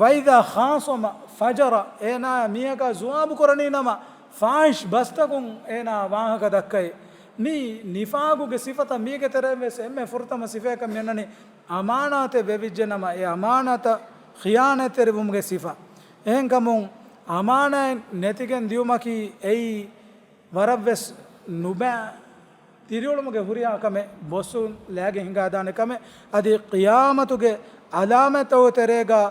وإذا خاصم فجر، އޭނާ މީހަކާ ޒުވާބު ކުރަނީނަމަ ފާޙިޝް ބަސްތަކުން އޭނާ ވާހަކަ ދައްކައޭ. މީ ނިފާޤުގެ ސިފަތައް. މީގެ ތެރެއިން ވެސް އެންމެ ފުރަތަމަ ސިފައަކަށް މިއަންނަނީ އަމާނާތެއް ވެވިއްޖެނަމަ އެ އަމާނާތަށް ޚިޔާނާތްތެރިވުމުގެ ސިފަ. އެހެންކަމުން އަމާނާތް ނެތިގެން ދިޔުމަކީ އެއީ ވަރަށްވެސް ނުބައި ދިރިއުޅުމުގެ ހުރިހާ ކަމެއް، ބޮއްސުން ލައިގެން ހިނގާދާނެ ކަމެއް. އަދި ޤިޔާމަތުގެ ޢަލާމާތްތަކުގެ ތެރޭގަ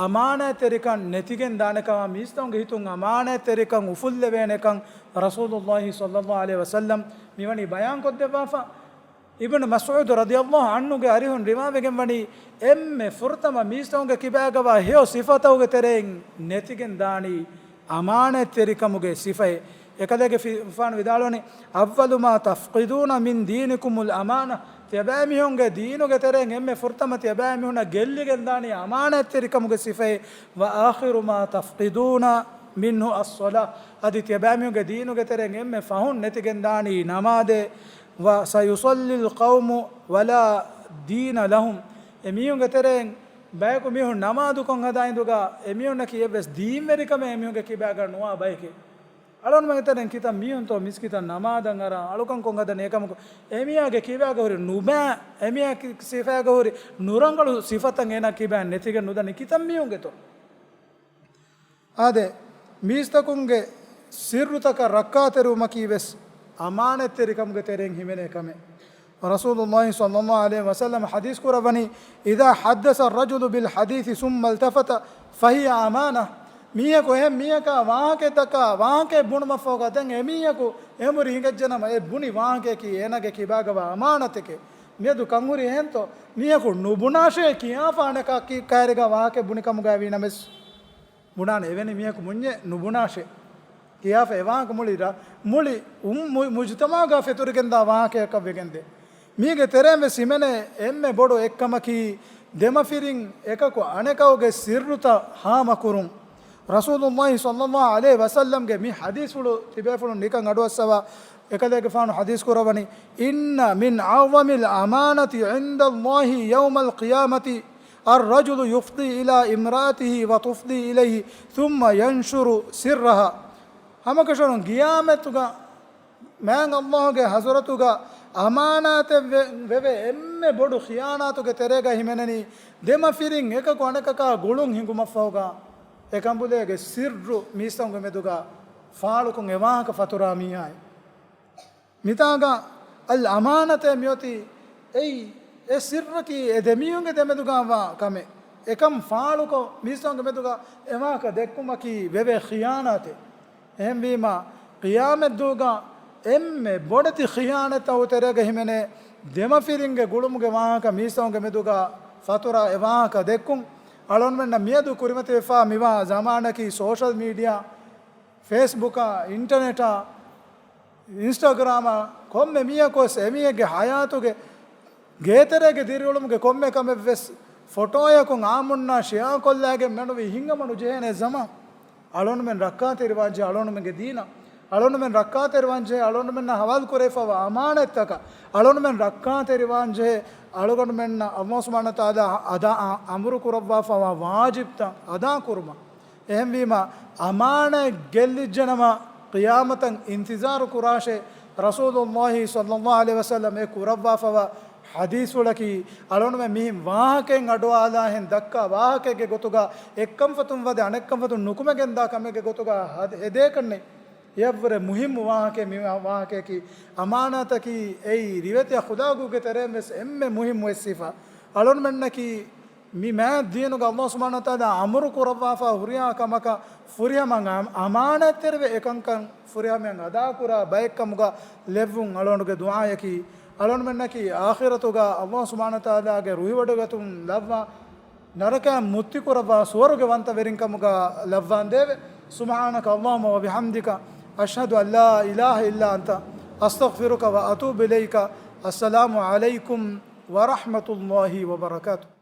އަމާނާތްތެރިކަން ނެތިގެން ދާނެ ކަމަށް، މީސްތަކުންގެ ހިތުން އަމާނާތްތެރިކަން އުފުއްލެވޭނެކަން ރަސޫލުﷲ ޞައްލަﷲ ޢަލައިހި ވަސައްލަމް މިވަނީ ބަޔާންކޮށްދެއްވާފަ. އިބްނު މަސްޢޫދު ރަޟިޔަﷲ ޢަންހުގެ އަރިހުން ރިވާވެގެންވަނީ، އެންމެ ފުރަތަމަ މީސްތަކުންގެ ކިބާގަވާ ހެޔޮ ސިފަތަކުގެ ތެރެއިން ނެތިގެން ދާނީ އަމާނާތްތެރިކަމުގެ ސިފައެއް. އެކަލޭގެފާނު ވިދާޅުވަނީ، أول ما تفقدون من دينكم الأمانة. ތިޔަބައިމީހުންގެ ދީނުގެ ތެރެއިން އެންމެ ފުރަތަމަ ތިޔަބައިމީހުންނަށް ގެއްލިގެން ދާނީ އަމާނާތްތެރިކަމުގެ ސިފައެއް. وآخر ما تفقدون منه الصلاة. އަދި ތިޔަބައިމީހުންގެ ދީނުގެ ތެރެއިން އެންމެ ފަހުން ނެތިގެން ދާނީ ނަމާދޭ. وسيصلي القوم ولا دين لهم. އެމީހުންގެ ތެރެއިން ބަޔަކު މީހުން ނަމާދުކޮށް ހަދާ އިނދުގަ އެމީހުންނަކީ އެއްވެސް ދީންވެރިކަމެއް އެމީހުންގެ ކިބާގަ ނުވާ ބައެކޭ. އަޅުންމެންގެ ތެރެއިން ކިތަން މީހުންތޯ މިސްކިތަށް ނަމާދަށް އަރާ އަޅުކަން ކޮށް ހަދަނީ އެކަމަކު، އެމީހާގެ ކިބާގަ ހުރި ނުބައި، އެމީހާ ކި-، ސިފައިގަ ހުރި ނުރަނގަޅު ސިފަތައް އޭނާ ކިބާއިން ނެތިގެން ނުދަނީ ކިތަން މީހުންގެތޯ؟ އާދެ، މީސްތަކުންގެ ސިއްރުތަކަށް ރައްކާތެރިވުމަކީ ވެސް އަމާނަތްތެރިކަމުގެ ތެރެއިން ހިމެނޭ ކަމެއް. ރަސޫލުﷲ ޞައްލަﷲ ޢަލައިހި ވަސައްލަމަ ޙަދީޘް ކުރައްވަނީ، "إذا حدث الرجل بالحديث ثم التفت فهي أمانة." މީހަކު އެހެން މީހަކާ ވާހަކައެއް ދައްކާ، ވާހަކައެއް ބުނުމަށްފަހުގަ ދެން އެމީހަކު އެ އުމުރި ހިނގައްޖެނަމަ އެ ބުނި ވާހަކަޔަކީ އޭނާގެ ކިބާގަ ވާ އަމާނަތެކޭ. މިއަދު ކަންހުރީ އެހެންތޯ؟ މީހަކު ނުބުނާށޭ ކިޔާފަ އަނެކާ ކި-، ކައިރިގަ ވާހަކައެއް ބުނި ކަމުގައި ވީ ނަމަވެސް، ބުނާނެ އެވެނި މީހަކު މުންޏެއް ނުބުނާށޭ. ކިޔާފަ އެ ވާހަކަ މުޅި ރަ-، މުޅި އުން-، މު-، މުޖުތަމަޢުގަ ފެތުރިގެންދާ ވާހަކަޔަކަށް ވެގެންދޭ. މީގެ ތެރެއިން ވެސް ހިމެނޭ އެންމެ ބޮޑު އެއްކަމަކީ، ދެމަފިރިން އެކަކު އަނެކަކުގެ ސިއްރުތައް ހާމަކުރުން. ރަސޫލުﷲ ޞައްލަﷲ ޢަލައިހި ވަސައްލަމްގެ މި ޙަދީޘްފުޅު ތިބޭފުޅުން ނިކަން އަޑުއައްސަވާ، އެކަލޭގެފާނު ޙަދީޘް ކުރައްވަނީ، "إن من أعظم الأمانة عند الله يوم القيامة الرجل يفضي إلى امرأته وتفضي إليه ثم ينشر سرها." ހަމަކަށަވަރުން ގިޔާމަތުގަ މާތް ﷲގެ ޙަޟްރަތުގަ އަމާނާތެއް ވެ-، ވެވޭ އެންމެ ބޮޑު ޚިޔާނާތުގެ ތެރޭގަ ހިމެނެނީ، ދެމަފިރިން އެކަކު އަނެކަކާ ގުޅުން ހިނގުމަށްފަހުގަ، އެކަނބުލޭގެ ސިއްރު މީސްތަކުންގެ މެދުގަ ފާޅުކޮށް އެ ވާހަކަ ފަތުރާ މީހާއެއް. މިތާގަ އަލް އަމާނަތޭ މިއޮތީ އެއީ، އެ ސިއްރަކީ އެ ދެމީހުންގެ ދެމެދުގަ ވާ ކަމެއް. އެކަން ފާޅުކޮށް މީސްތަކުންގެ މެދުގަ އެ ވާހަކަ ދެއްކުމަކީ ވެވޭ ޚިޔާނާތެއް. އެހެންވީމަ، ޤިޔާމަތްދުވަހުގަ އެންމެ ބޮޑެތި ޚިޔާނަތްތަކުގެ ތެރޭގަ ހިމެނޭ، ދެމަފިރިންގެ ގުޅުމުގެ ވާހަކަ މީސްތަކުންގެ މެދުގަ ފަތުރާ އެ ވާހަކަ ދެއްކުން. އަޅުންމެންނަށް މިއަދު ކުރިމަތިވެފާ މިވާ ޒަމާނަކީ ސޯޝަލް މީޑިއާ، ފޭސްބުކާ، އިންޓަނެޓާ، އިންސްޓަގްރާމާ، ކޮންމެ މީހަކު ވެސް އެމީހެއްގެ ޙަޔާތުގެ ގޭތެރޭގެ ދިރިއުޅުމުގެ ކޮންމެ ކަމެއް ވެސް ފޮޓޯއަކުން އާއްމުންނާ ޝެއާ ކޮށްލާގެން މެނުވީ ހިނގަމަ ނުޖެހޭނެ ޒަމާން. އަޅުންމެން ރައްކާތެރިވާންޖެހޭ އަޅުންމެންގެ ދީނަށް. އަޅުންމެން ރައްކާތެރިވާންޖެހޭ އަޅުންމެންނަށް ހަވާލު ކުރެވިފައިވާ އަމާނަތްތަކަށް. އަޅުންމެން ރައްކާތެރިވާންޖެހޭ އަޅުގަނޑުމެންނަށް ﷲ ސުބްޙާނަހޫ ވަތަޢާލާ އަދާ، އަ-، އަމުރު ކުރައްވާފައިވާ ވާޖިބްތައް އަދާކުރުމަށް. އެހެންވީމަ، އަމާނަތް ގެއްލިއްޖެނަމަ، ޤިޔާމަތަށް އިންތިޒާރު ކުރާށޭ. ރަސޫލުﷲ ޞައްލަﷲ ޢަލައިހި ވަސައްލަމް އެ ކުރައްވާފައިވާ ޙަދީޘްފުޅަކީ، އަޅުންމެން މިހެން ވާހަކައެއް އަޑުއަހާލާހެން ދައްކާ ވާހަކައެއްގެ ގޮތުގަ، އެއްކަންފަތުން ވަދެ އަނެއްކަންފަތުން ނުކުމެގެންދާ ކަމެއްގެ ގޮތުގަ ހަދ-، ހެދޭކަށްނެތް. އެއަށްވުރެ މުހިއްމު ވާހަކައެއް މި ވާ-، ވާހަކަޔަކީ، އަމާނާތަކީ އެއީ ރިވެތި އަޚުލާގުގެ ތެރެއިން ވެސް އެންމެ މުހިއްމު އެއް ސިފަ. އަޅުންމެންނަކީ މި މާތް ދީނުގަ ﷲ ސުބްޙާނަހޫ ވަތަޢާލާ އަމުރު ކުރައްވާފަ ހުރިހާ ކަމަކަށް ފުރިހަމަ އަމް-، އަމާނާތްތެރިވެ އެކަންކަން ފުރިހަމައިން އަދާކުރާ ބައެއްކަމުގަ ލެއްވުން އަޅުގަނޑުގެ ދުޢާޔަކީ، އަޅުންމެންނަކީ އާޚިރަތުގަ ﷲ ސުބްޙާނަހޫ ވަތަޢާލާގެ ރުހިވޮޑިގަތުން ލައްވާ، ނަރަކައިން މުއްތި ކުރައްވާ ސުވަރުގެ ވަންތަވެރިން ކަމުގަ ލައްވާނދޭވެ. سبحانك اللهم وبحمدك، أشهد أن لا إله إلا أنت، أستغفرك وأتوب إليك. السلام عليكم ورحمة الله وبركاته.